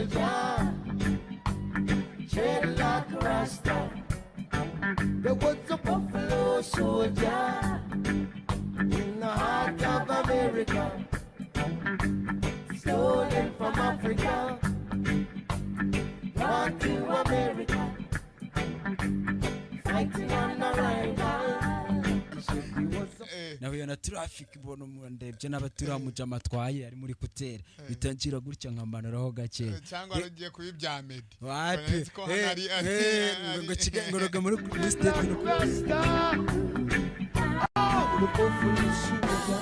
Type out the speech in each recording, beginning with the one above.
Soldier, dreadlock Rasta. There was a buffalo soldier in the heart of America, stolen from Africa, brought to America, fighting on arrival. Nahuye na traffic, mbona umuntu, ndebye n'abaturiya mujama atwaye ari muri kuteri, bitangira gutya nkamanuraho gake. Cyangwa wari ugiye kuba ibya Meddy? Wapi. Nzi ko hano ngo Kigali, ngo roga muri state no Rasta. Oh, the buffalo soldier.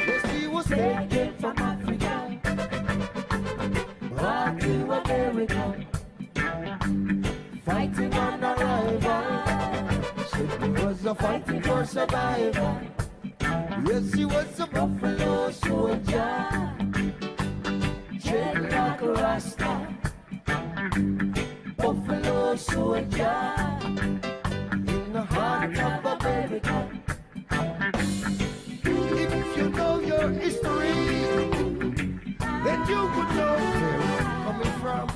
Yes, he was taken from Africa, brought to America, fighting on arrival. Said he was a fighting for survival. Yes, he was a buffalo soldier, dreadlock Rasta, buffalo soldier in the heart of America. If you know your history, then you would know where I'm coming from.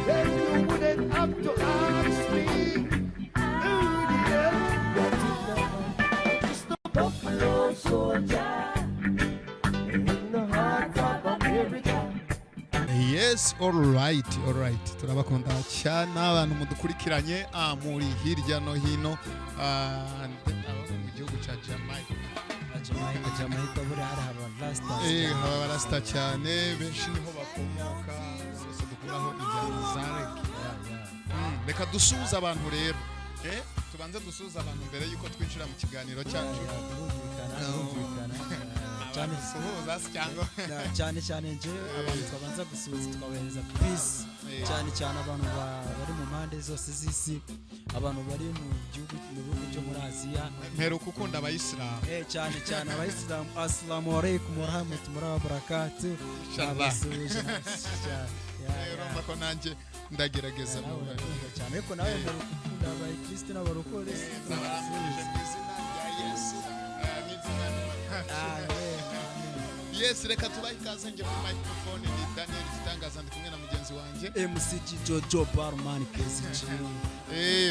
Then you wouldn't have to ask me who the hell got it now. It's the buffalo soldier in the heart of America. Yes, all right, turabakunda cyane abantu mudukurikiranye, muri hirya no hino, abo mu gihugu cya Jamaica. Jamaica, Jamaica buriya hari aba rastas. Haba abarasita cyane benshi, niho bakomoka bose dukuraho injyana za reggae. Reka dusuhuze abantu rero, tubanze dusuhuze abantu mbere yuko twinjira mu kiganiro cyacu. Birumvikana, birumvikana cyane. Suhuza se cyangwa? Cyane cyane nje abantu twabanza gusuhuza, tukabahereza peace, cyane cyane abantu bari mu mpande zose z'isi, abantu bari mu gihugu, mu bihugu byo muri Aziya. Mperuka ukunda abayisilamu. Cyane cyane abayisilamu, assalamu alaikum warahmatullahi wabarakatuh. Inshallah. Nabasuhuje cyane. Ya, ya. Urumva ko nanjye ndagerageza. Nawe urabyumva cyane, ariko nawe mperuka ukunda abakristo n'abarokore. Ndabaramukije mu izina rya Yesu, n'izina Amen, amen. Yes, reka tubahe ikaze. Njye kuri microphone ni Daniel Gitangaza, ndi kumwe na mugenzi wanjye MCG Jojo Barman KCG.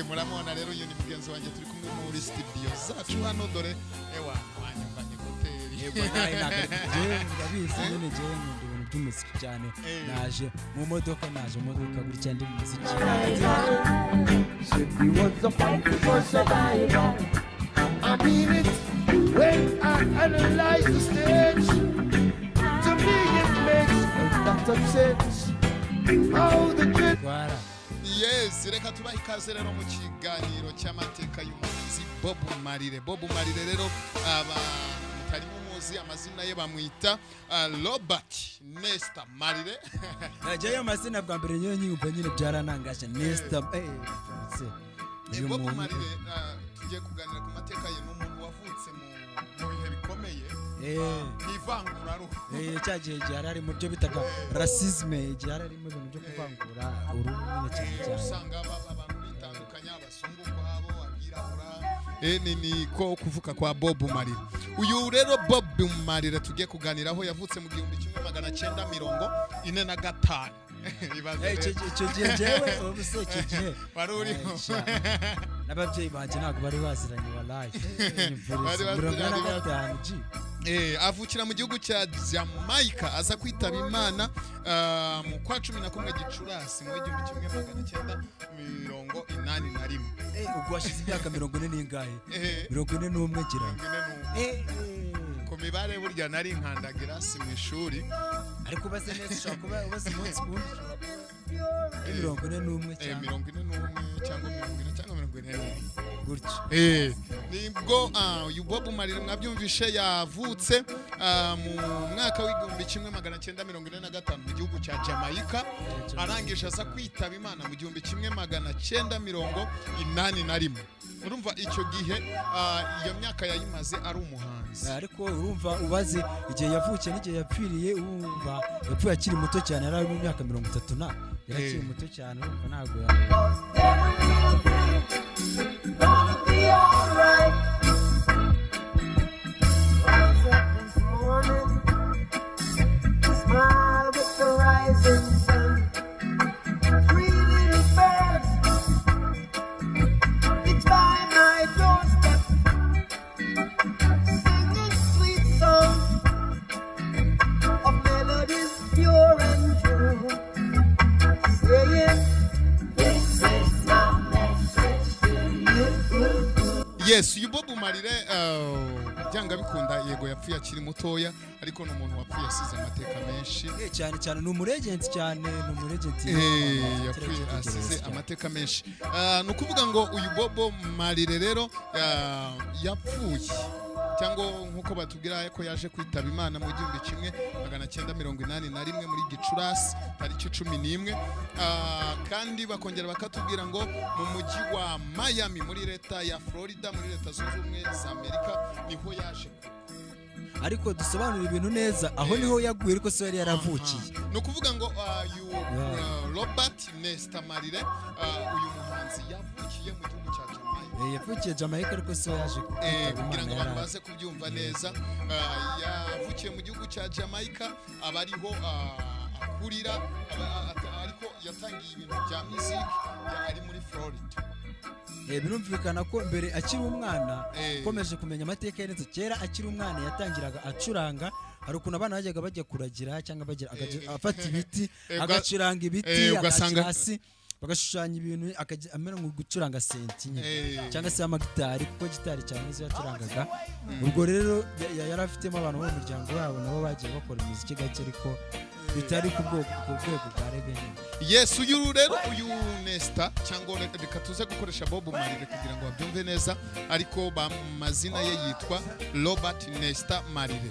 Muramubona rero, uyu ni mugenzi wanjye turi kumwe muri studio zacu hano. Dore ewa wanyumvanye hoteli. Yego, nawe ntabwo njyewe urabizi nyine, njyewe nkunda ibintu by'umuziki cyane. Naje mu modoka, naje mu modoka gutya ndi mu muziki. Said he was a fighting for survival. I mean it when I analyze the stage. To me it makes a lot of sense. How the dread Rwara. Yes, reka tubahe ikaze rero mu kiganiro cy'amateka y'umuhanzi Bob Marley. Bob Marley rero, aba mutari mumuzi, amazina ye bamwita Robert Nesta Marley. Najyayo amazina bwa mbere nyine nyumva nyine byaranangaje, Nesta, se uyu Bob muntu. Marley, tugiye kuganira ku mateka ye. Ni umuntu wavutse mu bihe bikomeye mu ivanguraruhu. Cya gihe igihe yari ari mu byo bitaga racisme, igihe yari ari mu bintu byo kuvangura uruhu nyine cyane cyane. Usanga abantu bitandukanya, abazungu kwabo, abirabura. Ni ko kuvuka kwa Bob Marley. Uyu rero Bob Marley tugiye kuganiraho yavutse mu 1945. Ibaze rero. Icyo gihe njyewe, ubu se icyo gihe Wari uriho? N'ababyeyi banjye ntabwo bari baziranye, walayi. Bari 45 baziranye. G. Avukira mu gihugu cya Jamaica, aza kwitaba Imana mu kwa 11 Gicurasi mu 1981. Ubwo hashize imyaka 40 n'ingahe? 41 ngira. 41. Ku mibare burya nari nkandagira si mu ishuri. Ariko ubaze neza, ushobora kuba ubaze umunsi ku wundi, ushobora kuba ari 41 cyangwa 41 cyangwa 40 cyangwa 42. Gutyo. Nibwo uyu Bob Marley mwabyumvishe yavutse mu mwaka w'1945 mu gihugu cya Jamaica, arangije aza kwitaba Imana mu 1981. Urumva icyo gihe, iyo myaka yayimaze ari umuhanzi. Ariko urumva ubaze igihe yavukiye n'igihe yapfiriye, urumva yapfuye akiri muto cyane, yari ari mu myaka 30 na yari akiri muto cyane, urumva ntabwo Gonna be alright. Rise up this morning, smile with the rising sun. Yes, uyu Bob Marley, byanga bikunda, yego yapfuye akiri mutoya, ariko ni umuntu wapfuye asize amateka menshi. Cyane cyane, ni umulegend cyane, ni umulegend. Yapfuye asize amateka menshi. Ni ukuvuga ngo uyu Bob Marley rero yapfuye, cyangwa nk'uko batubwira ko yaje kwitaba Imana mu 1981 muri Gicurasi tariki 11. Kandi bakongera bakatubwira ngo mu mujyi wa Miami muri leta ya Florida, muri Leta Zunze Ubumwe za Amerika, niho yaje. Ariko dusobanura ibintu neza, aho niho yaguye, ariko se yari yaravukiye. Ni ukuvuga ngo uyu Robert Nesta Marley, uyu muhanzi yavukiye mu gihugu cya Jamaica. Yavukiye Jamaica, ariko se yaje kwitaba Kugira ngo Imana abantu yari baze kubyumva neza, yavukiye mu gihugu cya Jamaica, aba ariho akurira, ariko yatangiye ibintu bya music ari muri Florida. Birumvikana ko mbere akiri umwana, ukomeje kumenya amateka yarenze kera, akiri umwana yatangiraga acuranga. Hari ukuntu abana bajyaga bajya kuragira cyangwa bagira afata ibiti, agacuranga ibiti, agashyira hasi bagashushanya ibintu, akajya amera nko gucuranga synthé nyine cyangwa se amagitari, kuko gitari cyane nizo yacurangaga. Ubwo rero yari afitemo abantu bo mu muryango wabo nabo bagiye bakora imiziki gake, ariko bitari ku rwego rwa reggae nyine. Yes, uyu rero, uyu Nesta, cyangwa reka tuze gukoresha Bob Marley kugira ngo babyumve neza, ariko mazina ye yitwa Robert Nesta Marley.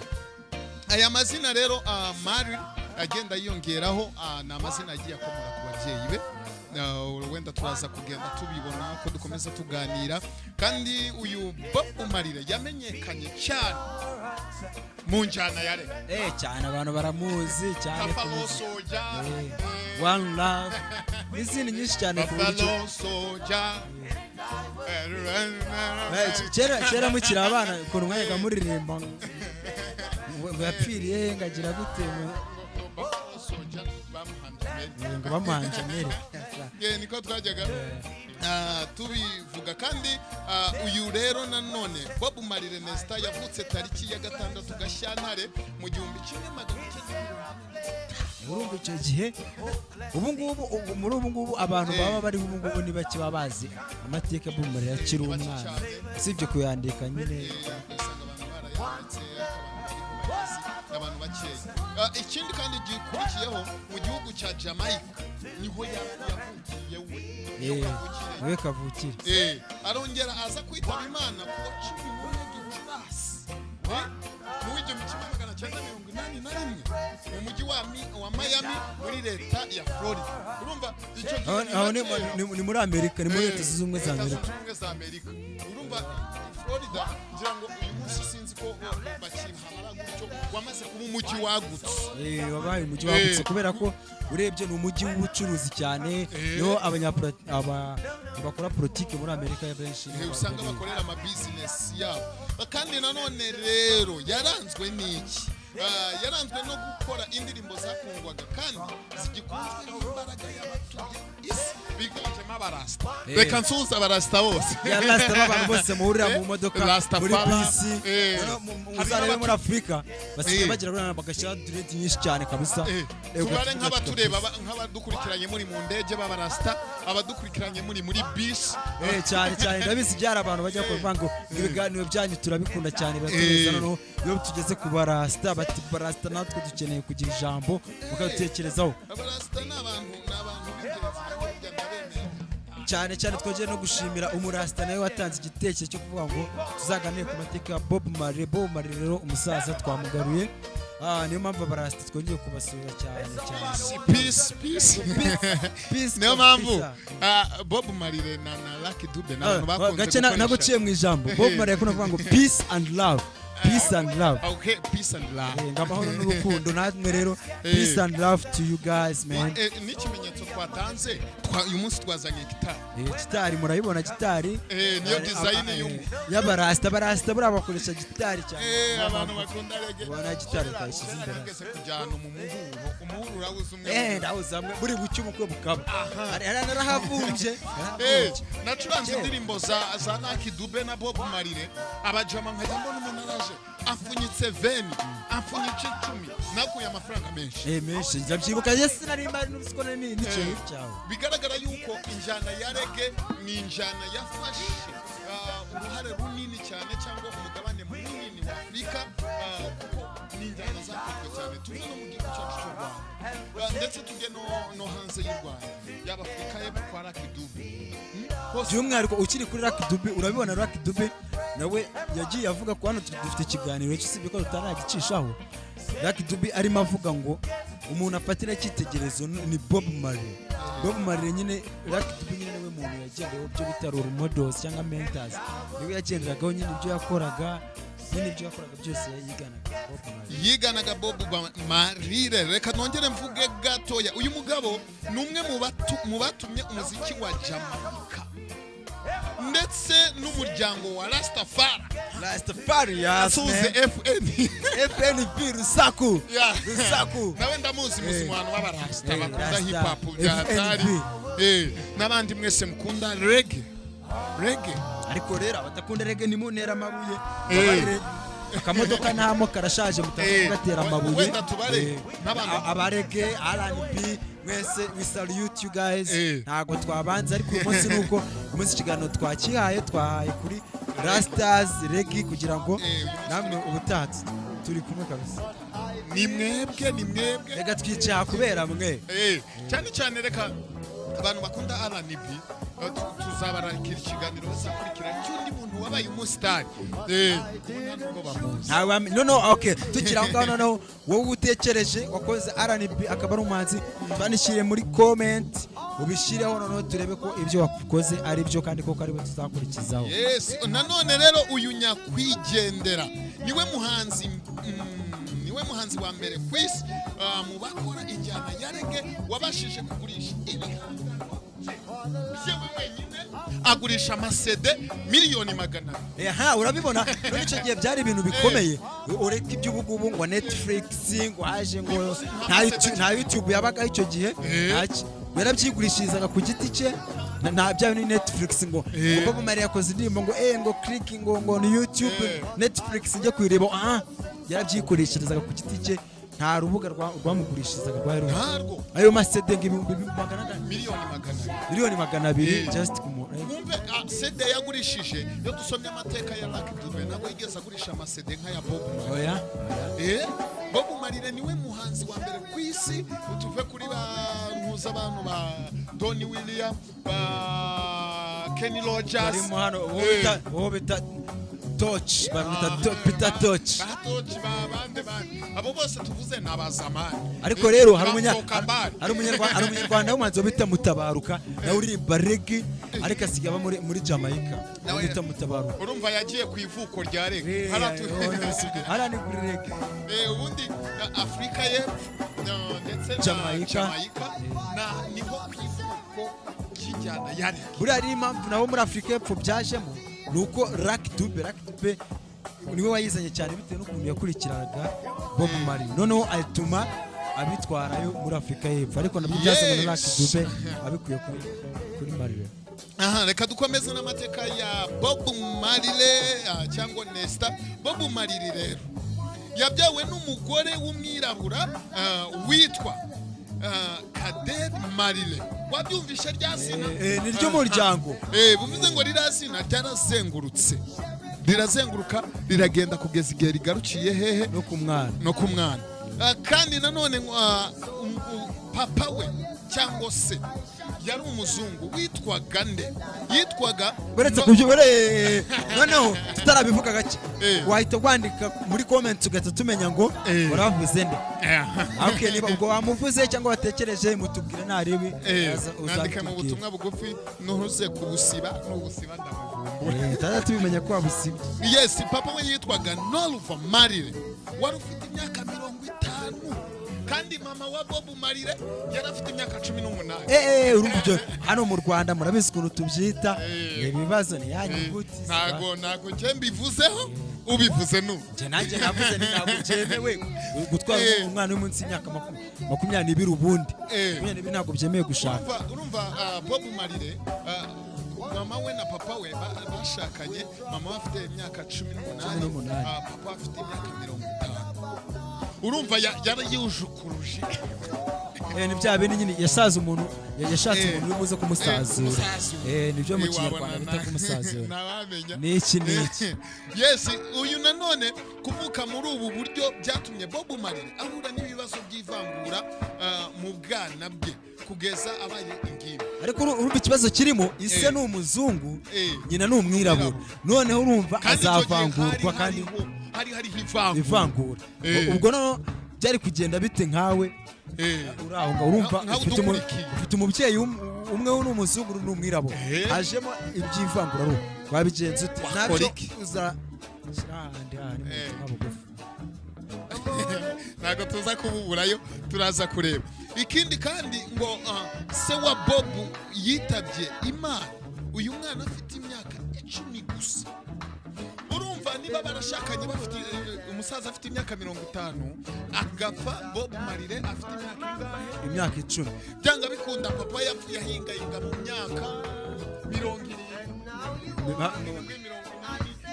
Aya mazina rero, Marley agenda yiyongeraho, ni amazina agiye akomora ku babyeyi be. Wenda turaza kugenda tubibona ko dukomeza tuganira. Kandi uyu Bob Marley yamenyekanye cyane mu njyana ya reggae. Cyane, abantu baramuzi cyane ku Buffalo buryo- Soldier. One Love n'izindi nyinshi cyane ku buryo Buffalo Soldier. Kera mukiri abana, ukuntu mwajyaga muririmba ngo yapfiriye he, ngo agira gute, Buffalo Soldier bamuhambye mbere. Ngo bamuhanje mere. Niko twajyaga tubivuga. Kandi uyu rero nanone Bob Marley Nesta yavutse tariki ya 6 Gashyantare mu 1945. Urumva icyo gihe, ubu ngubu, muri ubu ngubu abantu baba bariho ubu ngubu ni bake baba bazi amateka ya Bob Marley akiri Ni bake umwana, cyane. usibye kuyandika nyine. Ugasanga abantu barayanditse, ariko abantu bari bazi ni abantu bakeya. Ikindi kandi gikurikiyeho, mu gihugu cya Jamaica niho yavukiye we, niho kavukire. We kavukire. Arongera aza kwitaba Imana ku wa 11 Gicurasi mu w'1981 mu mujyi wa Miami muri leta ya Florida. Urumva icyo gihe Aho ni aho ni na kera. ni muri Amerika, ni muri Leta Zunze Ubumwe za Leta Amerika. Zunze Ubumwe za Amerika. Urumva Florida, ngira ngo uyu munsi sinzi ko bakihamara gutyo, wamaze kuba umujyi wagutse. Wabaye umujyi wagutse, kubera ko urebye ni umujyi w'ubucuruzi cyane, niho bakora politiki muri Amerika benshi niho Usanga bari. Bakorera amabizinesi yabo. Kandi nanone rero yaranzwe n'iki? Yaranzwe no gukora indirimbo zakundwaga kandi zigikunzwe n'imbaraga y'abatuye isi biganjemo abarasita. Reka nsuhuze abarasita bose. Ya rasta, b'abantu bose muhurira mu modoka, Rastafari. muri bisi. Noneho Hari uzarebe muri Afurika basigaye bagira buriya bagashyira dread nyinshi cyane kabisa. Tubare nk'abatureba, nk'abadukurikiranye muri mu ndege b'abarasita, abadukurikiranye muri bisi. Cyane cyane, ndabizi byari abantu bajya kuvuga ngo ibiganiro byanyu turabikunda cyane, biratuneza. Noneho iyo tugeze ku barasita, bati barasita natwe dukeneye kugira ijambo, mukadutekerezaho. Abarasita ni abantu b'ingenzi, nanjye burya ndabemera. Cyane cyane twongeye no gushimira umurasita nawe watanze igitekerezo cyo kuvuga ngo tuzaganire ku mateka ya Bob Marley. Bob Marley rero umusaza twamugaruye. Niyo mpamvu abarasita twongeye kubasura cyane cyane. Peace, peace. Peace Niyo mpamvu kabisa. Bob Marley na Lucky Dube ni abantu bakunze Gace naguciye mu ijambo. Bob Marley yakunda kuvuga ngo peace and love, peace and love. Okay, peace and love. Ngo amahoro n'urukundo. Natwe rero peace and love to you guys, man. N'ikimenyetso twatanze, uyu munsi twazanye gitari. Gitari murayibona, gitari. Niyo design Y'abarasita. Abarasita buriya bakoresha gitari cyane. Abantu bakunda reggae. Ubona gitari ukayishyize Kera imbere. Nigeze kujyana mu muhuro, umuhuro urawuzi umwe? Ndawuzi hamwe buri bucye ubukwe bukaba. Hari narahavumbye. Nacuranze indirimbo za Lucky Dube na Bob Marley, abajama nkajya mbona umuntu araje afunyitse 20, afunyitse 10, nakuye amafaranga menshi. Menshi, ndabyibuka. Yes, nari mbari n'ubusiko nari n'ikintu cyawe. Bigaragara yuko injyana ya reggae ni injyana yafashe uruhare runini. munini cyane cyangwa umugabane munini wa Afurika, kuko ni injyana zakunzwe cyane. Tuve no mu gihugu cyacu cy'u Rwanda, ndetse tujye no hanze y'u Rwanda, yaba Afurika y'Epfo kwa Lucky Dube. Hose. By'umwihariko ukiri kuri Lucky Dube, urabibona Lucky Dube nawe yagiye avuga ko hano dufite ikiganiro usibye ko tutaragicishaho. Lucky Dube arimo avuga ngo umuntu afatira icyitegererezo ni Bob Marley. Bob Marley nyine, Lucky Dube nyine niwe muntu yagendeyeho, byo bita role models cyangwa mentors, niwe yagenderagaho nyine. Ibyo yakoraga nyine, ibyo yakoraga byose yiganaga Bob Marley. Yiganaga Bob Marley. Reka nongere mvuge gatoya, uyu mugabo ni umwe mu batumye umuziki wa Jamaica ndetse n'umuryango wa Rastafari. Rastafari, yes. Tuze FN. FNV Rusaku. Rusaku. Nawe ndamuzi, muzi mu bantu b'abarasta bakunda Rasta. hip hop bya FNV. hatari. N'abandi mwese mukunda reggae, reggae. Ariko rero abadakunda reggae nimuntera amabuye. Babarire. Akamodoka ntamo karashaje, mutaza kugatera amabuye. Wenda tubare n'abantu. Aba reggae, R&B, mwese we salute you guys. Ntabwo twabanze, ariko uyu munsi nuko uyu munsi ikiganiro twakihaye, twahaye kuri rastas reggae kugira ngo Uyu munsi namwe ubutaha turi kumwe kabisa. Ni mwebwe, ni mwebwe. Reka twicaha kubera mwe. Cyane cyane reka abantu bakunda R&B, tuzabararikira ikiganiro bazakurikira cy'undi muntu wabaye umusitari, nta nubwo bamuzi. No, no, okay, tukiri aho ngaho, noneho wowe utekereje wakoze R&B akaba ari umuhanzi, twandikire muri comment ubishyireho, noneho turebe ko ibyo wakoze ari byo kandi koko ari byo tuzakurikizaho. Yes, nanone rero uyu nyakwigendera niwe muhanzi wa mbere ku isi, mu bakora injyana ya reggae wabashije kugurisha ibihangano byewe wenyine, agurisha amasede miliyoni 200. Aha urabibona, none icyo gihe byari ibintu bikomeye. Ureka iby'ubugubu ngo Netflix ngo haje ngo nta YouTube yabagaho icyo gihe. Ntaki, yarabyigurishirizaga ku giti cye. Nta bya bintu Netflix ngo ngo Bob Marley yakoze indirimbo ngo ngo click ngo ni YouTube, Netflix njye kuyireba. Ah, yarabyikoresherezaga ku giti cye, nta rubuga rwamugurishirizaga rwari ruhari. Ntarwo. Ayo masede ngo 400,000. Miliyoni 200. Miliyoni 200 just ku muntu. Mwumve, CD yagurishije. Iyo dusomye amateka ya Lucky Dube, ntabwo yigeze agurisha amasede nk'aya Bob Marley. Oya. Bob Marley niwe muhanzi wa mbere ku isi. Tuve kuri ba ntuza, abantu ba Donny William, ba Kenny Rogers. Barimo hano uwo bita Toch, bamwita Peter Toch. Ba Toch, ba bande bande, abo bose tuvuze ni abazamani. Ariko rero hari Ba Mtokambari. Hari umunyarwanda w'umuhanzi bita Mutabaruka, nawe uririmba reggae ariko asigaye aba muri Jamaica. Nawe- bita Mutabaruka. Urumva yagiye ku ivuko rya reggae. Hariya ni kuri reggae. Ubundi na Afurika y'Epfo ndetse na Jamaica. Jamaica na niho ku ivuko ry'injyana ya reggae. Buriya rero impamvu nabo muri Afurika y'Epfo byajemo ni uko Lucky Dube niwe wayizanye cyane bitewe n'ukuntu yakurikiranaga Bob Marley, noneho atuma abitwarayo muri Afurika y'Epfo, ariko nabyo byazanywe na Lucky Dube abikuye kuri Marley. Aha reka dukomeze n'amateka ya Bob Marley, cyangwa Nesta Bob Marley. Rero yabyawe n'umugore w'umwirabura, witwa Kader Marley. Wabyumvishe rya zina? Ni ry'umuryango. Bivuze ngo ririya zina ryarazengurutse, rirazenguruka, riragenda kugeza igihe rigarukiye hehe? No ku mwana. No ku mwana. Kandi nanone papa we cyangwa se yari umuzungu witwaga nde? Yitwaga Uretse kubyo noneho tutarabivuga gake, wahita wandika muri comments ugahita tumenya ngo waravuze nde. Okay, niba ubwo wamuvuze cyangwa watekereje, mutubwire naribi. Mwandike mu butumwa bugufi, ntuze kubusiba, nubusiba ndamuvumbura. Tutaza tubimenya ko wabusibye. Yes, papa we yitwaga Norva Marley wari ufite imyaka 50, kandi mama wa Bob Marley yari afite imyaka 18. Urumva ibyo hano mu Rwanda murabizi ukuntu tubyita, ibibazo ni ya nyuguti. Ntago njye mbivuzeho, ubivuze nu Njye nanjye navuze ni ntabwo byemewe gutwara umwana uri munsi y'imyaka 22 ubundi. 22 ntabwo byemewe gushaka. Urumva, Bob Marley, mama we na papa we bashakanye mama we afite imyaka 18, 18. Papa we afite imyaka 50. Urumva yarayijukuruje. Ni bya bindi nyine yasaza umuntu, yashatse umuntu uri buze kumusazura. Kumusazura. Nibyo mu Wabona Kinyarwanda bita kumusazura. Ntawamenya. Niki niki. Yes, uyu nanone kuvuka muri ubu buryo byatumye Bob Marley ahura n'ibibazo by'ivangura mu bwana bwe kugeza abaye ingimbi. Ariko urumva ikibazo kirimo, ise ni umuzungu, nyina ni umwirabura. Noneho urumva Kandi icyo gihe azavangurwa hari kandi hariho ivangura. Ivangura. Ubwo noneho byari kugenda bite nkawe uri aho ngaho, urumva Nkawe udukurikiye. ufite umubyeyi umwe ni umuzungu, undi ni umwirabura, hajemo iby'ivangura, ruhu wabigenza ute? Wakora Nabyo iki? uza shyira ahandi handi mu butumwa bugufi. Ntabwo tuza kububurayo, turaza kureba ikindi. Kandi ngo se wa Bob yitabye Imana uyu mwana afite imyaka 10 gusa. Urumva niba barashakanye bafite umusaza afite imyaka 50, agapfa Bob Marley afite imyaka ingahe? Imyaka 10. Byanga bikunda papa yapfuye ahingahinga mu myaka 70, 80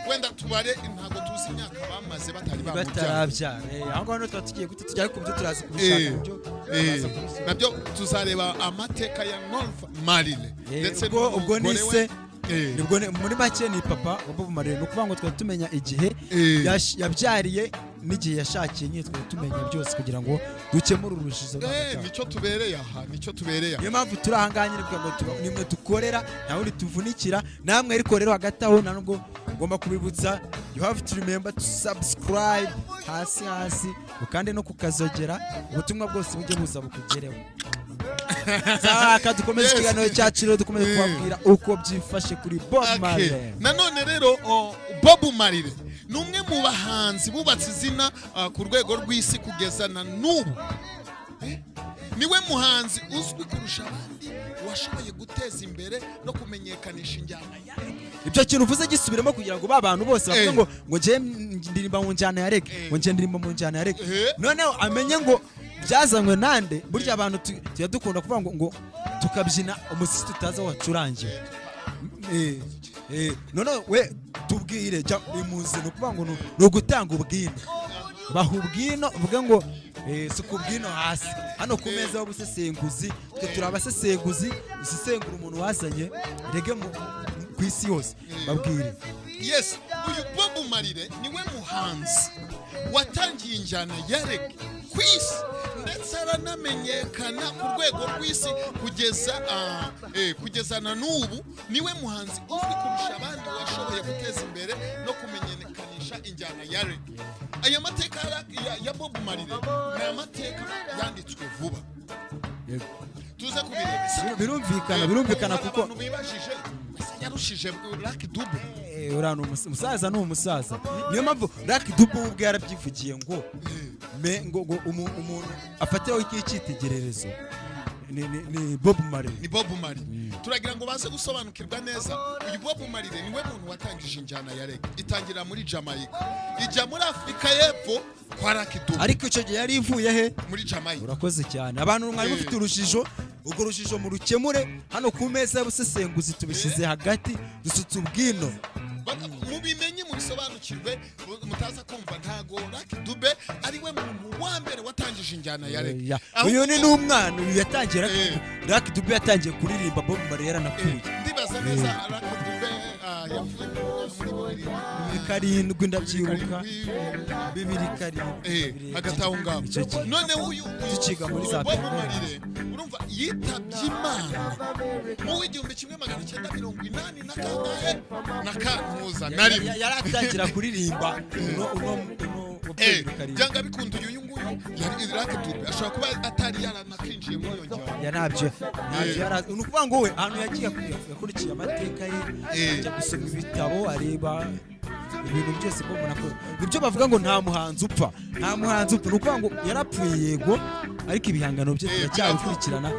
wenda tubare. Ntabwo tuzi imyaka bamaze batari bamubyara. Batarabyara. Aho ngaho tuba tugiye guta tujya ku byo turaza kubishaka, byo turaza kubisoma. Nabyo tuzareba amateka ya North Marley ndetse ubwo ni n'umugore we. se. Nibwo muri make ni papa wa Bob Marley. Ni ukuvuga ngo twari tumenya igihe yabyariye n'igihe yashakiye nyine, twari tumenya byose kugira ngo dukemure urujijo rwo hagati aho. Nicyo tubereye aha, nicyo tubereye aha. Niyo mpamvu turi aha ngaha nyine kugira ngo nimwe dukorera, nta wundi tuvunikira namwe. Ariko rero hagati aho nta nubwo ngomba kubibutsa, you have to remember to subscribe hasi hasi, ukande no kukazogera, ubutumwa bwose bujye buza bukugereho. Saka dukomeze ikiganiro cyacu rero, dukomeze kubabwira uko byifashe kuri Bob Marley. Nanone rero Bob Marley ni umwe mu bahanzi bubatse izina ku rwego rw'isi kugeza na n'ubu. Niwe muhanzi uzwi kurusha abandi washoboye guteza imbere no kumenyekanisha injyana ya reggae. Ibyo kintu uvuze gisubiremo kugira ngo ba bantu bose bavuge ngo njye ndirimba mu njyana ya reggae, ngo njye ndirimba mu njyana ya reggae, noneho amenye ngo byazanywe nande. Burya abantu tujya dukunda kuvuga ngo tukabyina umuziki tutazi aho wacurangiwe. Noneho we tubwire, jya imuzi. Ni ukuvuga ngo ni ugutanga ubwino, baha ubwino, uvuge ngo suka ubwino hasi hano ku meza y'ubusesenguzi. Twe turi abasesenguzi, dusesengura umuntu wazanye reggae ku isi yose. Babwire. Yes, uyu Bob Marley niwe muhanzi watangiye injyana ya reggae ku isi, ndetse aranamenyekana ku rwego rw'isi kugeza na n'ubu. Niwe muhanzi uzwi kurusha abandi washoboye guteza imbere no kumenyekanisha injyana ya reggae. Aya mateka ya Bob Marley ni amateka yanditswe vuba, tuze kubireba. Birumvikana, birumvikana Hari kuko abantu bibajije: ese yarushije Lucky Dube? Uriya ni umusaza, ni umusaza. Niyo mpamvu Lucky Dube we ubwe yarabyivugiye ngo me ngo umuntu afatiraho iki icyitegererezo ni Bob Marley. Ni Bob Marley. Turagira ngo baze gusobanukirwa neza, uyu Bob Marley niwe muntu watangije injyana ya reggae, itangira muri Jamaica, ijya muri Afurika y'Epfo kwa Lucky Dube. Ariko icyo gihe yari ivuye he? Muri Jamaica. Urakoze cyane. Abantu mwari mufite urujijo, urwo rujijo murukemure hano ku meza y'ubusesenguzi. Tubishyize hagati, dusutse ubwino. Mubimenye, mubisobanukirwe, mutaza kumva. Ntago Lucky Dube ari we muntu wa mbere watangije injyana ya reggae. Uyu ni n'umwana, uyu yatangiye Lucky Lucky Dube yatangiye kuririmba Bob Marley yaranapfuye. Ndibaza neza Lucky Dube yapfuye muri bibiri 7, ndabyibuka. 7. 2007. Hagati aho ngaho. Icyo gihe. None uyu Tukiga muri za Bob primaire. Marley, urumva yitabye Imana mu w'1980 na kangahe na kantuza na rimwe. Yaratangira kuririmba uno wapfuye 2007. Byanga bikunda uyu nguyu yari Lucky Dube ashobora kuba atari yaranakinjiye muri iyo njyana. Ya, ntabyo yarazi. Ni ukuvuga ngo we ahantu yagiye yakurikiye amateka ye, ajya gusoma ibitabo, areba ibintu byose. Mbona ko nibyo bavuga ngo nta muhanzi upfa, nta muhanzi upfa. Ni ukuvuga ngo yarapfuye yego, ariko ibihangano bye turacyabikurikirana.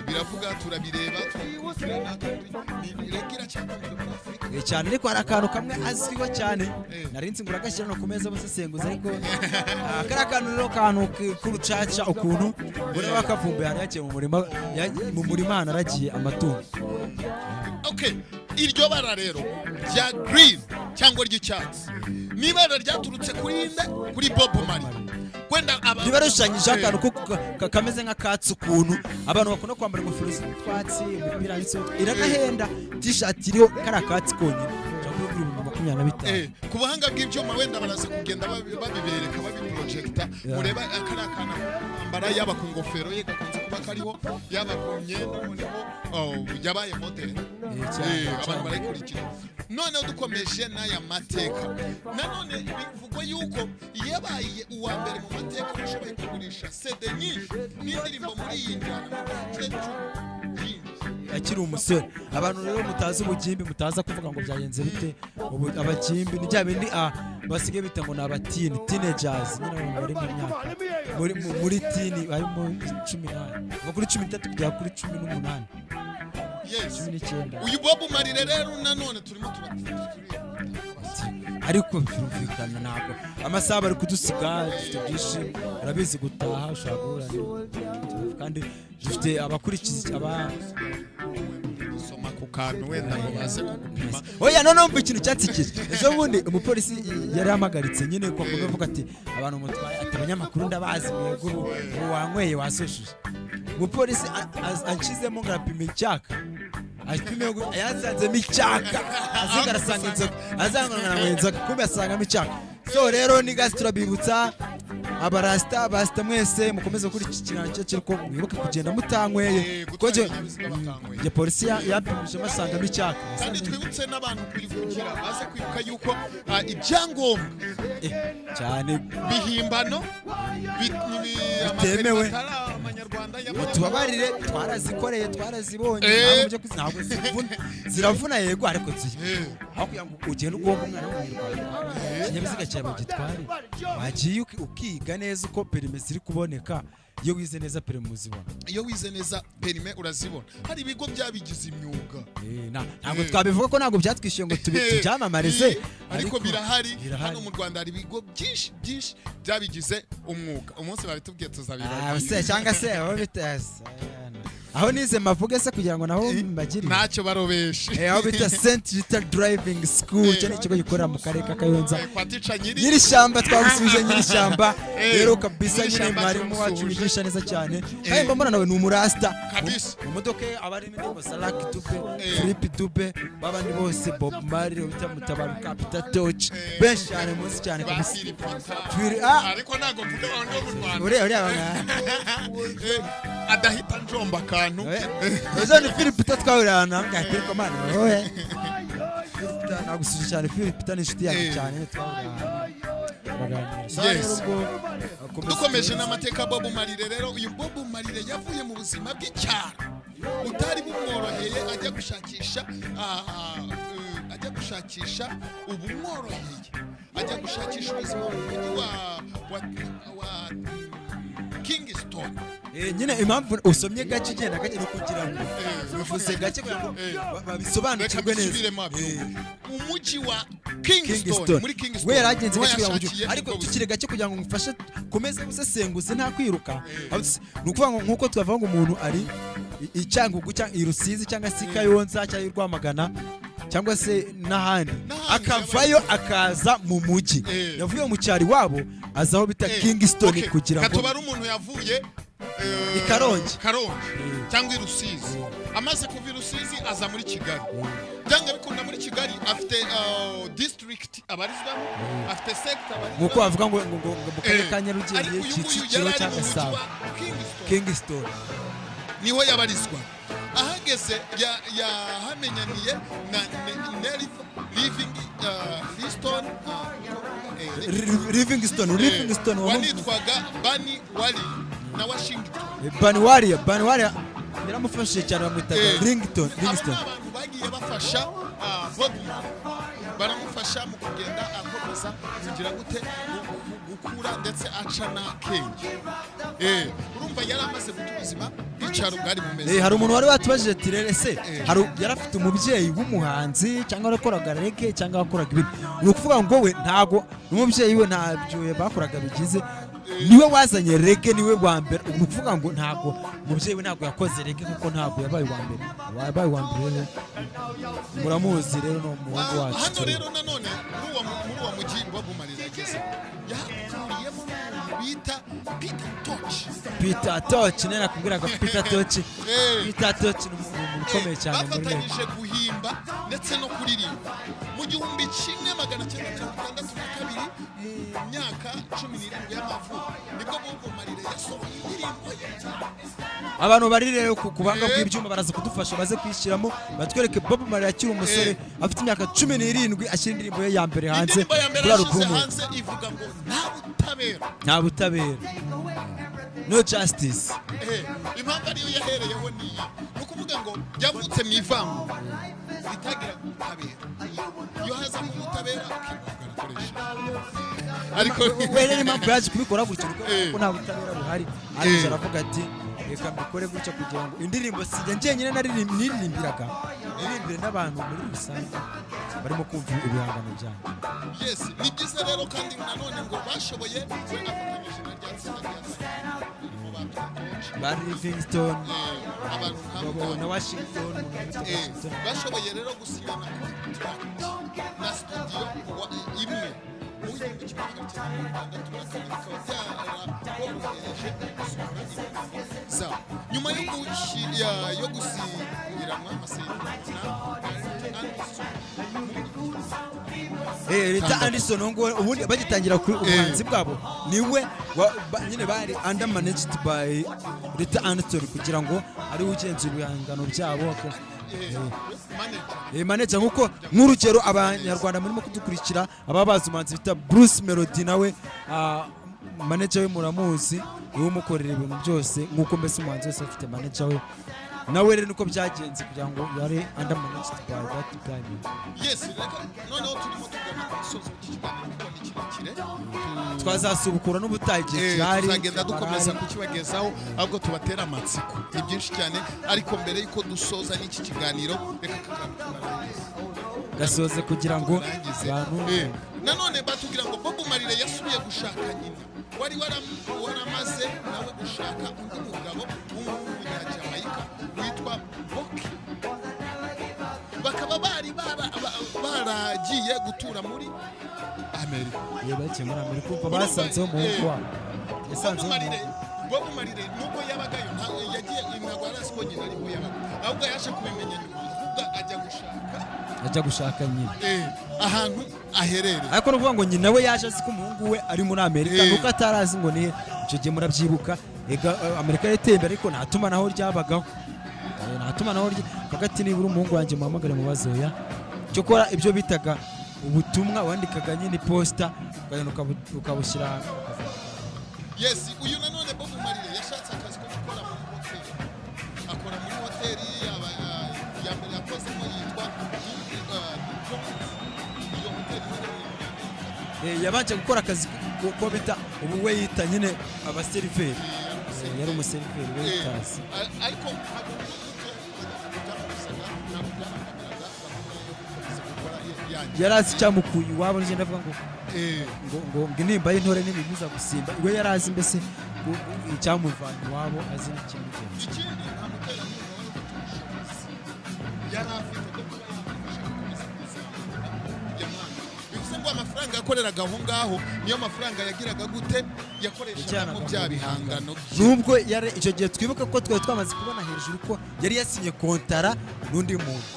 Biravuga, turabireba, turabikurikirana, kandi ni reggae iracyakunzwe muri Afurika. Cyane. Ariko hari akantu kamwe azwiho cyane, nari nzi ngo uragashyira no ku meza abasesenguzi, ariko kariya kantu rero, kantu k'urucaca, ukuntu ubona bakavumbuye ahantu yagiye mu murima, mu murima ahantu aragiye amatungo. Okay, iryo bara rero rya green cyangwa ry'icyatsi ni ibara ryaturutse kuri nde? Kuri Bob Marley. Wenda Riba rishushanyijeho akantu kameze nk'akatsi, ukuntu abantu bakunda kwambara ingofero z'utwatsi, imipira yanditseho, iranahenda. T-shirt iriho kariya katsi konyine ushobora kuyigura 25,000. Ku buhanga bw'ibyuma wenda baraza kugenda babibereka, babiprojecta. Mureba kariya kantu kwambara, yaba ku ngofero ye gakunze kuba kariho, yaba ku myenda. Noneho yabaye model. Cyane, Abantu cyane. barayikurikira. Noneho dukomeje n'aya mateka, nanone bivugwa yuko yabaye uwa mbere mu mateka ushoboye kugurisha CD nyinshi n'indirimbo muri iyi njyana mu gice cy'ubugimbi. Akiri umusore. Abantu rero mutazi ubugimbi, mutaza kuvuga ngo byagenze bite. Ubu abagimbi ni bya bindi basigaye bita ngo ni abatini, teenagers nyine, abantu bari mu myaka muri teen, barimo 10 kuva kuri 13 kugera kuri 18, 19. Uyu Bob Marley rero nanone turimo turihuta. Ariko birumvikana, ntabwo amasaha bari kudusiga, dufite byinshi, urabizi, gutaha ushobora guhura kandi dufite abakurikiza aba Soma ku kantu wenda ngo baze kugupima. Oya, noneho mva ikintu cyatsikije. Ejo bundi umupolisi yari yahagaritse nyine kwa kundi avuga ati abantu mutwaye, ati abanyamakuru ndabazi mwebwe, ubu wanyweye wasoshije. Umupolisi anshizemo ngo arapima icyaka, apime yasanzemo icyaka, azinga arasanga inzoga, azanga ngo inzoga, kumbe asangamo icyaka. So rero ni gasi, turabibutsa abarasita basita mwese mukomeze gukora iki kiganiro cyacu, ariko mwibuke kugenda mutanyweye. Gutwara Kuko ibinyabiziga batanyweye. Njye polisi yapimishemo asangamo icyaka. Kandi twibutse n'abantu kugira baze kwibuka yuko ibyangombwa Cyane. bihimbano Bitemewe. amaperimi atari amanyarwanda Mutubabarire, twarazikoreye, twarazibonye. Ntabwo mujya ntabwo zivuna, ziravuna yego, ariko aho kugira ngo ugende ugomba umwana w'umunyarwanda ikinyabiziga cyawe bagitware, wagiye ukiga neza uko perime ziri kuboneka. Iyo wize neza perime uzibona. Iyo wize neza perime urazibona, hari ibigo byabigize imyuga. Ntabwo twabivuga ko ntabwo byatwishyuye ngo tubyamamarize. Ariko birahari. Birahari. Hano mu Rwanda hari ibigo byinshi byinshi byabigize umwuga. Umunsi babitubwiye tuzabibabwira. Se cyangwa se aho bita aho nize mavuge se kugira ngo naho mbagirire. Ntacyo barobeshe. Aho bita St Rita Driving School, cyo ni ikigo gikorera mu karere ka Kayonza. Kwa tica nyiri Nyiri ishyamba, twagusubije nyiri ishyamba. Rero kabisa nyine Nyir'ishyamba mwarimu wacu turamusuhuje. wigisha neza cyane, kandi mbona nawe ni umurasta. Kabisa. Mu modoka ye aba arimo indirimbo za Lucky Dube, Philip Dube, babandi bose, Bob Marley, bita Mutabaruka, Peter Tosh, benshi cyane muzi cyane Ba kabisa. Philip Peter. Ah. Ariko ntabwo mvuga abantu bo mu Rwanda. Uriya Adahita njomba akantu. Ejo ni Philip Peter twahuriye ahantu hamwe, ati ariko man wowe Philip Peter, nagusuje cyane. Philip Peter ni inshuti yanjye cyane, twahuriye ahantu turaganira. Sawa. Yes. Rero ubwo akomeza. Dukomeje n'amateka ya Bob Marley rero, uyu Bob Marley yavuye mu buzima bw'icyaro utari bumworoheye, ajya gushakisha ubumworoheye, ajya gushakisha ubuzima mu mujyi wa Kingston. Nyine impamvu usomye gake, ugenda gake, ni ukugira ngo bivuze gake kugira ngo babisobanukirwe Reka neza. mbisubiremo abyumve. Umujyi wa Kingston, Kingston. muri Kingston We yaragenze niho gake kugira ngo yashakiye ariko ubwo buzima. tukiri gake kugira ngo ngufashe komeze gusesenguze nta kwiruka. Ni ukuvuga ngo nk'uko twavuga ngo umuntu ari i Cyangugu cyangwa i Rusizi cyangwa se i Kayonza cyangwa i Rwamagana cyangwa se n'ahandi, N'ahandi. akavayo akaza mu mujyi. Yavuye mu cyaro iwabo aza aho bita Kingston kugira ngo Katubara umuntu yavuye I Karongi. Karongi cyangwa i Rusizi, amaze kuva i Rusizi aza muri Kigali. Byanga bikunda muri Kigali afite district abarizwamo, afite sector abarizwamo. Nk'uko bavuga ngo mu karere ka Nyarugenge, Ariko uyu nguyu Kicukiro yari ari cyangwa mu mujyi Gasabo, wa Kingston. Kingston. Niho yabarizwa. Ahageze yahamenyaniye na Nelly Living Liston Livingstone. Wanitwaga Bunny Wailer na Washington. Bunny Wailer, Bunny Wailer yaramufashije cyane, bamwitaga Rington. Abo Livingston. ni abantu bagiye bafasha Bob Marley, baramufasha mu kugenda akomeza kugira gute, gukura ndetse aca n'akenge. Urumva yari amaze guta ubuzima bw'icyaro bwari bumeze. Hari umuntu wari watubajije ati rero ese hari yari afite umubyeyi w'umuhanzi cyangwa wakoraga reggae cyangwa wakoraga ibindi? Ni ukuvuga ngo we ntago n'umubyeyi we ntabyo bakoraga bigize, niwe wazanye reggae, niwe wa mbere. Ni ukuvuga ngo ntabwo umubyeyi we ntabwo yakoze reggae, kuko ntabwo yabaye uwa mbere. Wabaye uwa mbere rero muramuzi rero, ni umuhungu wacu. Hano rero nanone muri uwo mujyi Bob Marley yageze, yahakuriyemo n'umuntu bita Peter Tosh. Peter Tosh, nene nakubwiraga Peter Tosh. Peter Tosh ni umuntu ukomeye cyane muri reggae. Bafatanyije guhimba ndetse no kuririmba mu 1962, mu myaka 17 y'amavuko, nibwo Bob Marley yasohoye indirimbo ye. Abantu bari rero ku buhanga bw'ibyuma baraza kudufasha, baze kwishyiramo batwereke Bob Marley akiri umusore, afite imyaka 17, ashyira indirimbo ye ya mbere hanze Indirimbo ya mbere kuri yashyize alubumu. hanze ivuga ngo "Nta butabera". Nta butabera, no justice. Impamvu ariyo yahereyeho niyi, ni ukuvuga ngo yavutse mu ivangura ritagira ubutabera. Iyo hazamo ubutabera ukibwira arakoresha, ariko We rero impamvu yaje kubikora gutyo nuko ko nta butabera buhari, ariko aravuga ati: "Reka mbikore gutya kugira ngo indirimbo sijya njyenyine niririmbiraga, niririmbire n'abantu muri rusange barimo kumva ibihangano byanjye." Yes, ni byiza rero. Kandi nanone ngo bashoboye, we afatanyije na rya tsinda rya ririmo ba Peter Tosh, ba Livingstone, abantu nk'abo na ngabo. Washington, umuntu witwa Washington. Bashoboye rero gusinyana contract na studio imwe mu 1964, bikaba byaraborohereje gusohora indirimbo zabo nyuma yo gusinyiranwa amasezerano na Rita Anderson mu Rita Anderson uwo nguwo, ubundi bagitangira kuri ubuhanzi bwabo niwe nyine bari under managed by Rita Anderson, kugira ngo ariwe ugenzura ibihangano byabo. Manager. Manager, nkuko nk'urugero abanyarwanda murimo kudukurikira, aba bazi umuhanzi bita Bruce Melody, nawe manager we muramuzi, niwe umukorera ibintu byose, nkuko mbese umuhanzi wese afite manager we. Nawe rero niko byagenze, kugira ngo yari under managed by that time. Yes, reka noneho turimo tugana ku musozo w'iki kiganiro kuko ni kirekire. Twazasubukura n'ubutaha igihe kirahari. Tuzagenda dukomeza Barahari. kukibagezaho, ahubwo tubatera amatsiko, ni byinshi cyane. Ariko mbere y'uko dusoza n'iki kiganiro, reka aka kantu tukarangize. Gasoze kugira ngo Tukarangize. abantu Nanone batubwira ngo Bob Marley yasubiye gushaka nyina wari waramaze nawe gushaka undi mugabo w'umunyajamayika witwa Boki, bakaba bari baragiye gutura muri Amerika. Iyo bagiye muri Amerika, umva, basanzeho umuhungu wabo, Bob yasanzeho Marley umuhungu. Bob Marley nubwo yabagayo, ntabwo yagiye, ntabwo yari azi ko nyina ariho yabaga, ahubwo yaje kubimenya nyuma, ahubwo ajya gushaka Ajya gushaka nyina ahantu aherereye. Ariko ni ukuvuga ngo nyina we yaje azi ko umuhungu we ari muri Amerika, nuko atari azi ngo ni icyo gihe. Murabyibuka ega, Amerika yateye imbere, ariko nta tumanaho ryabagaho. Nta tumanaho hagati. Nibura umuhungu wanjye muhamagare mubaze, oya. Cyokora ibyo bitaga ubutumwa, wandikaga nyine iposita, ukagenda ukabushyira ahantu. Yes, uyu nanone Bob Marley yashatse akazi ko gukora muri hoteli, akora muri hoteli ya mbere yakozemo yitwa DuPont. Iyo hoteli iherereye muri Amerika. Yabanje gukora akazi ko bita ubu we yita nyine abaseriveri. Yari umuseriveri, waiters. Ariko ntabwo byamubuzaga, ntabwo byamukamiraga gahunda yo gukomeza gukora yanjye. Yari azi icyamukuye iwabo, ngenda avuga ngo ngo intimba y'intore ntibimuza gusimba. We yari azi mbese icyamuvanye iwabo, azi n'ikimugenza. Ikindi, nta muterankunga wari ufite ubushobozi yari afite bwo kuba yamufasha gukomeza kuzamura yamuhaga. Bivuze ngo amafaranga yakoreraga aho ngaho niyo mafaranga yagiraga gute, yakoreshagamo Yajyanaga bya mu bihangano bye. Nubwo yari icyo gihe, twibuka ko twari twamaze kubona hejuru ko yari yasinye kontara n'undi muntu,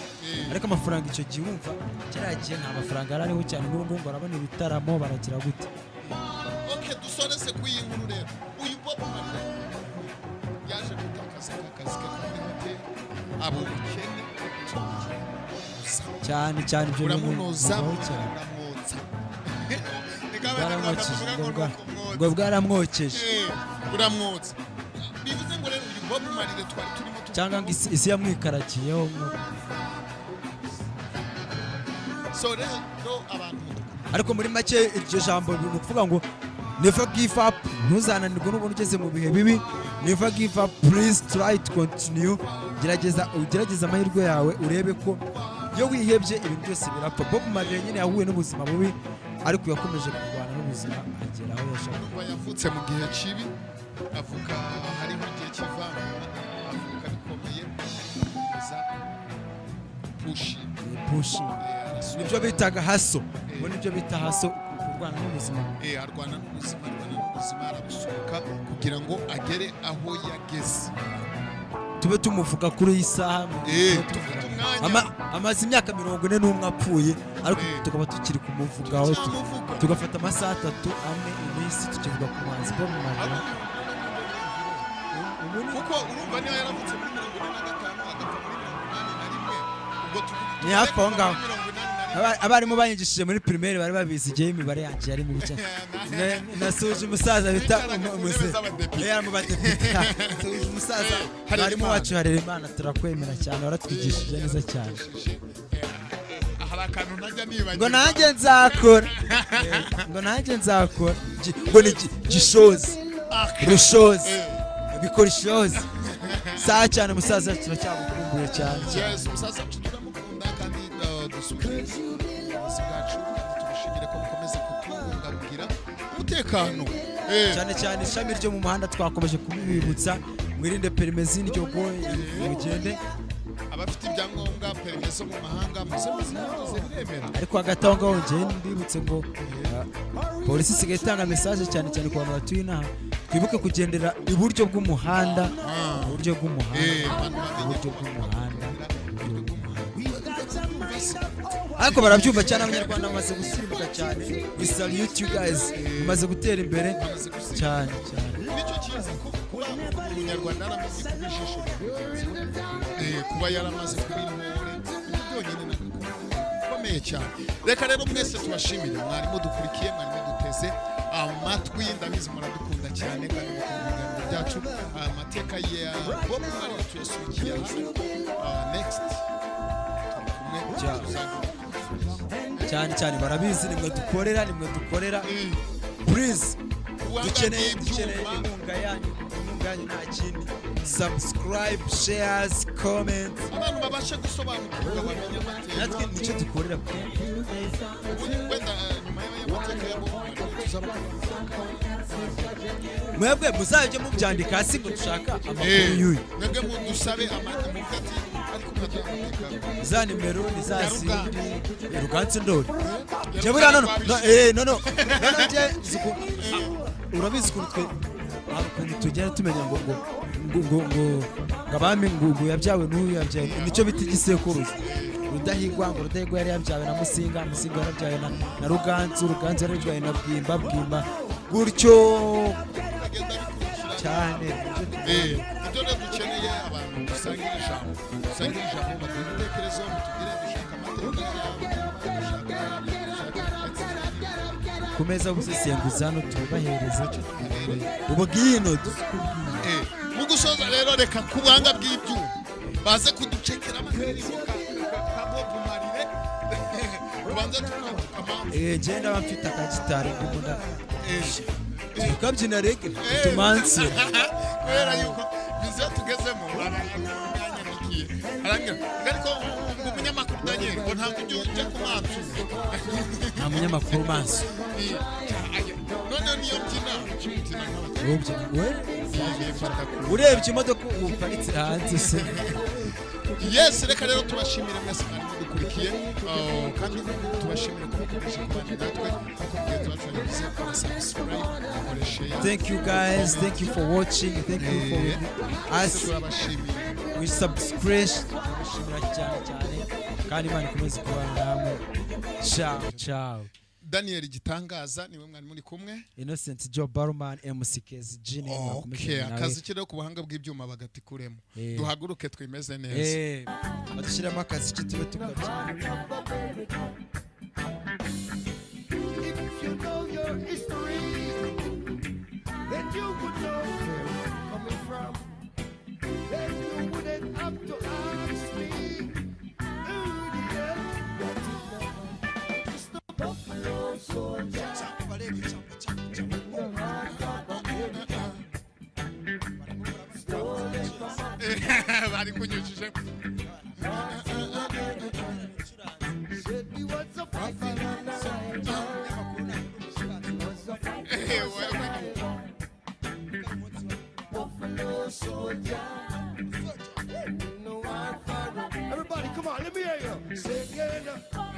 ariko amafaranga icyo gihe, wumva kiriya gihe nta mafaranga yari ariho cyane. N'ubu ngubu barabona ibitaramo, baragira gute. Ok, dusoreze ku iyi nkuru rero. Uyu Bob Marley yaje gutakaza aka kazi ke ko muri hoteli, aba umukene. Cyane cyane ibyo bintu Uramunoza, bibaho cyane. uramwotsa. Niko Abanyarwanda Bwaramwokeje, tuvuga ngo ngo ni ukumwotsa. Ngo bwaramwokeje. Uramwotsa. Bivuze ngo rero uyu Bob Marley twari turimo tuvugaho- Cyangwa ngo isi yamwikaragiyeho So rero abantu Ariko muri make iryo jambo ni ukuvuga ngo never give up, ntuzananirwe n'ubona ugeze mu bihe bibi. Never give up, please try to continue. Gerageza, ugerageze amahirwe yawe, urebe ko iyo wihebye ibintu byose birapfa. Bob Marley nyine yahuye n'ubuzima bubi, ariko yakomeje kurwana n'ubuzima agera aho yashakaga. Urumva, yavutse mu gihe kibi, avuka harimo igihe cy'ivangura, avuka bikomeye, ariko akomeza pushing. Pushing. arasunika. Nibyo bitaga hustle. Ubu nibyo bita hustle, kurwana n'ubuzima. Arwana n'ubuzima, arwana n'ubuzima, arabusunika kugira ngo agere aho yageze. Tube tumuvuga kuri iyi saha. Tufite umwanya. Amaze imyaka 41 apfuye, ariko tukaba tukiri kumuvugaho, Turamuvuga. tugafata amasaha 3, 4, iminsi tukivuga ku muhanzi Bob Marley. Kuko urumva niba yaravutse muri 45, agapfa muri 81, ubwo tuvuga Ni hafi aho ngaho. muri 81. Abarimu banyigishije muri primaire bari babizi, igihe imibare yanjye yari mibi cyane. Nasuje umusaza bita Yicaraga ku ntebe z'abadepite. Yari mu badepite. Nasuje umusaza Harerimana. mwarimu wacu Harerimana, turakwemera cyane, waratwigishije neza cyane. Hari akantu ntajya nibagirwa. Ngo nanjye nzakora, ngo nanjye nzakora, ngo ni gishozi rushozi bikora ishozi saa cyane. Umusaza turacyamukumbuye cyane cyane. Yes, umusaza wacu turamukunda, kandi dusubire ubuyobozi bwacu, kandi tubashimire ko mukomeza kutubungabungira umutekano. Cyane cyane ishami ryo mu muhanda twakomeje kubibibutsa: mwirinde perime z'indyogo, mugende. Abafite ibyangombwa, perime zo mu mahanga, muze muzihinduze, biremera. Ariko hagati aho ngaho njyewe mbibutse ngo polisi isigaye itanga message cyane cyane ku bantu batuye inaha: twibuke kugendera iburyo bw'umuhanda, iburyo bw'umuhanda, Abantu bamenye iburyo ko bw'umuhanda. Iburyo bw'umuhanda. Ariko barabyumva cyane, Abanyarwanda bamaze gusirimuka cyane. We salute you guys, mumaze gutera imbere cyane cyane. Nicyo cyiza ko kuba Umunyarwanda yaramaze kuba ijisho rya mugenzi we, kuba yaramaze kuba intore, ibyo byonyine ni agakomeye gakomeye cyane. Reka rero mwese tubashimire, mwarimu dukurikiye, mwarimu duteze amatwi. Ndabizi muradukunda cyane kandi mukunda ibiganiro byacu. Amateka ya Bob Marley tuyasubikiye aha, ariko next turi kumwe. Cyane. Tuzagira Cyane cyane, barabizi, nimwe dukorera, nimwe dukorera. Please, dukeneye inkunga yanyu, inkunga yanyu nta kindi: subscribe, shares, comment. Abantu babashe gusobanukirwa, bamenye amateka. Natwe nicyo dukorera. Ubu wenda nyuma y'amateka ya Bob Marley tuzabakora. Mwebwe muzajye mubyandika hasi ngo dushaka amakuru y'uyu. Mwebwe mudusabe muvuge ati ariko mwaduha amateka. Za nimero ni za Ya zindi ya Ruganzu Ndori. Ya Njye buriya Ruganzu. no no no njye urabizi ukuntu twe hari ukuntu tugenda tumenya ngo abami, ngo yabyawe n'uyu, yabyawe, nicyo bita igisekuruza. Rudahigwa, ngo Rudahigwa yari yabyawe na Musinga, Musinga yarabyawe na Ruganzu, Ruganzu yarabyawe na Bwimba, Bwimba gutyo. Bikagenda bikurikirana. Cyane. Ibyo rero dukeneye abantu dusangira ijambo, dusangira ijambo, baduhe ibitekerezo, mutubwire dushaka amateka yabo, dushaka Ku meza gusesenguza hano tubahereza ubwino. Mu gusoza rero, reka ku buhanga bw'ibyuma baze kuducekera akaririmbo ka Bob Marley, tubanze tukama. Njye ndaba mfite akagitari, ndimo tukabyina reggae tumansi. Kubera yuko viziyo tugezemo, aranyandikiye arambwira ngo ariko ngo umunyamakuru Daniel ngo ntabwo ujya ujya ku maso. Nta munyamakuru maso. Noneho niyo mbyina mbyina nk'abaturage. Ubyina we. Bifata ku Urebye imodoka uparitse hanze se? Yes, reka rero tubashimire mwese mwari mudukurikiye, kandi tubashimire ko mukomeje kubana natwe. Nk'uko mugenzi wacu yabivuze, kora subscribe, kora share. Thank you guys, thank you for watching, thank you for us. Turabashimiye. We subscribe, turabashimira cyane cyane, kandi Imana ikomeze kubana namwe. Ciao ciao. Daniel Gitangaza niwe mwari muri kumwe. Innocent Joe Barman, MCKS G niwe mwakomeje nawe. Akazi rero ku buhanga bw'ibyuma bagatikuremo. Duhaguruke twimeze neza. Badushyiramo akazi tube tukabyina. If you know your history, then you would know where I'm coming from. Then you wouldn't have to ask me who the hell got it now. It's the Buffalo Soldier. In the heart of America. Stolen from Bari kunyujije. Said we was a fighting on the right. Was a fighting on the right. Buffalo Soldier. No one for. Everybody, come on, let me hear you. Say again.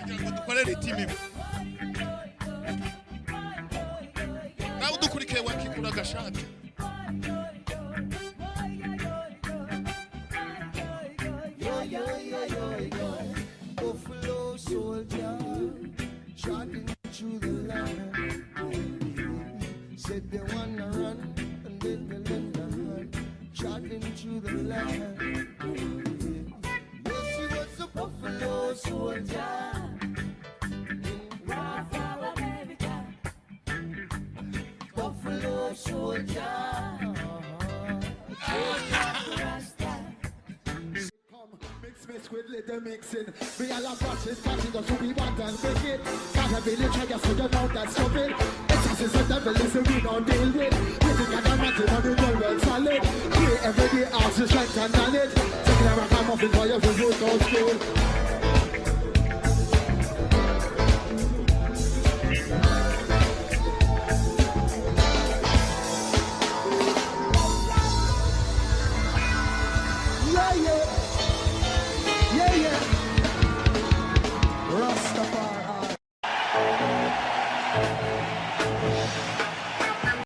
Nagira ngo Dukore rythme imwe. Nawe udukurikiye wakikura agashati. Yo, yo, yo, yo, yo. Buffalo soldier, trotting through the land. Said they wanna run, and then they lend a hand. Trotting through the land. Yes, he was a buffalo soldier. Buffalo soldier. Come, mix, mix with little mixing. We all have watches, party, just who we want and make it. Gotta be the trigger, so you know that's stupid. It's just a devil, listen, we don't deal with. We think I'm not on the world, well solid. We every day, ask the strength and knowledge. Taking a rock, I'm off in for your food, go school.